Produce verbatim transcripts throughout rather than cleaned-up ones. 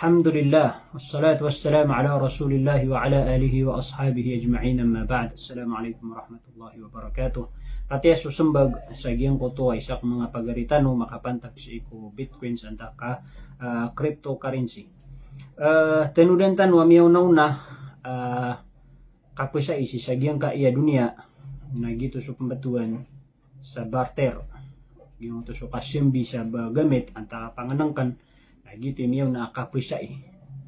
Alhamdulillah, wassalatu wassalamu ala Rasulillah wa ala alihi wa ashabihi ajma'in, amma ba'd. Assalamu alaikum warahmatullahi wabarakatuh. Katiya so sembag sa giyangkoto a isa ko manga pagari tano makapantag sii ko Bitcoins antaa ka, ah, cryptocurrency. Ah, tanodan tano a miyaona-ona, ah, kapesai sii sa giyangkaya doniya, na giyoto so pembetowan sa barter. Giyoto so kasembi sa ba gamit antaa ka pangenengken, na giyoto i miyaona a kapesai.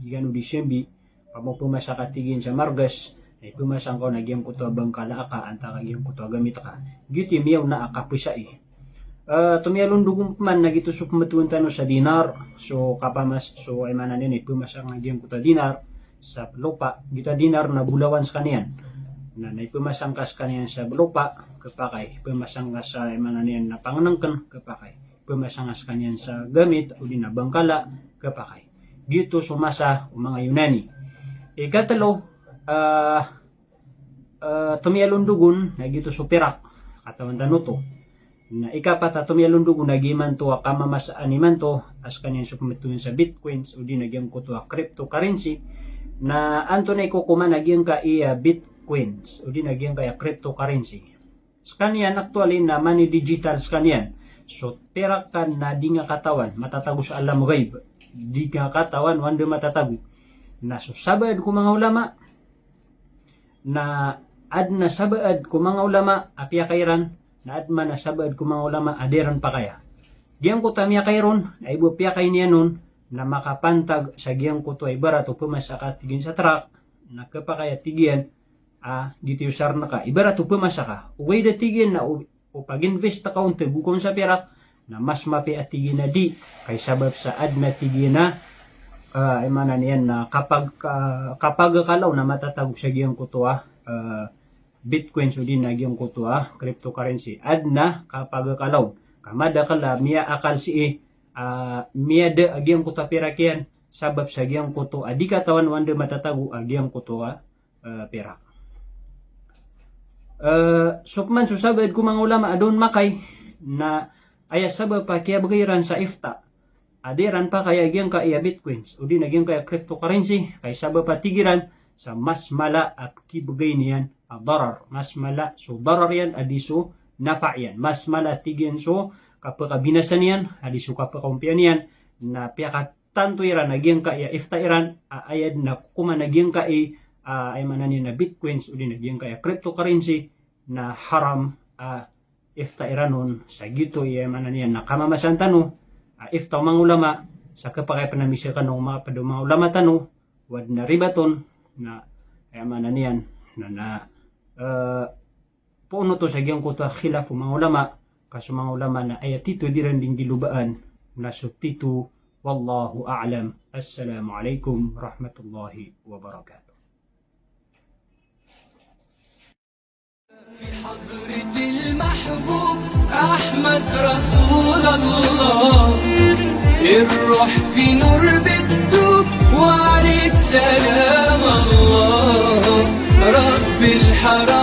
Di kano di sembi, pamopemasa ka tigiyan sa margas, na ipemasa ngka on a giyangkoto a bangkala aka antaa ka giyangkoto a gamit ka. Giyoto i miyaona a kapesai. Eh, tomiyalondog on peman na giyoto so pembetowan tano sa dinar, so kapamas-, so aya maana niyan ipemasa ngka a giyangkoto a dinar sa lopa, giyoto a dinar na bolawan sekaniyan. Na, na ipemasa ngka sekaniyan sa lopa, kepakay. Ipemasa ngka sa aya maana niyan na pangenengken, kepakay. Ipemasa ngka sekaniyan sa gamit, odi na bangkala, kepakay. Giyoto so masa o manga Yunani. Ikatelo, eh, eh, tomiyalondog on, na giyoto so pirak, katawan tano oto. Na ikapat a tomiyalondog on na giya imanto a kamamasaan imanto a sekaniyan so pembetowan sa Bitcoins, odi na giyangkoto a cryptocurrency. Na antonaa i kokoman a giyangkaya Bitcoins, odi na giyangkaya cryptocurrency. Sekaniyan actually na money digital sekaniyan. So pirak ka na di ngka katawan, matatago sa alam ghaib. Di ngka katawan o anda matatago. Na so sabaad ko manga ulama, na aden a sabaad ko manga ulama a piyakay iran, na aden man a sabaad ko manga ulama a da iran pakaya. Giyangkoto a miyakay ron, na ibo piyakay niyan on, na makapantag sa giyangkoto a ibarat o pemasa ka tigiyan sa trak, na kepakay a tigiyan, a, giyoto i osaren ka. Ibarat o pemasa ka. Ogaid a tigiyan na o, o pag-invest ka on, tago ka on sa pirak, na mas mapiya a tigiyan a di, kay sabap sa aden a tigiyan a, ah, aya maana niyan na kapag-, ka-, kapagakala on na matatago sa giyangkoto a, ah, Bitcoins odi na giyangkoto a cryptocurrency. Aden a kapagakala on. Ka madakel a miyaakal sii, ah, miyada a giyangkoto a pirak iyan, sabap sa giyangkoto a di katawan o anda matatago a giyangkoto a eh, pirak. Eh, so peman so sabaad ko manga ulama a da on makay, na aya sabap a kiyabegay iran sa ifta a da iran pakaya giyangkaya Bitcoins, odi na giyangkaya cryptocurrency, kay sabap a tig iran sa mas mala a kibegay niyan a darar. Mas mala so darar iyan a di so nafa iyan. Mas mala tig iyan so kapekabinasa niyan a di so kapekaompiya niyan, na piyaka tanto iran a giyangkaya ifta iran, a, aya den a kokoman a giyangkai, a, aya maana niyan na Bitcoins, odi na giyangkaya cryptocurrency, na haram a ifta iran on sa giyoto i aya maana niyan na kamamasaan tano a ifta o manga ulama, sa kepakay pen a misaken o manga ped o manga ulama tano, o aden a ribat on, na aya maana niyan na, na, eh, poon oto sa giyangkoto a khilaf o manga ulama, ka so manga ulama na aya tito a di iran di nggilobaan na so tito. Wallahu a'lam. Assalamu alaikum warahmatullahi wabarakatuh. في حضرة المحبوب أحمد رسول الله، الروح في نور بتدوب، وعليك سلام الله، رب الحرم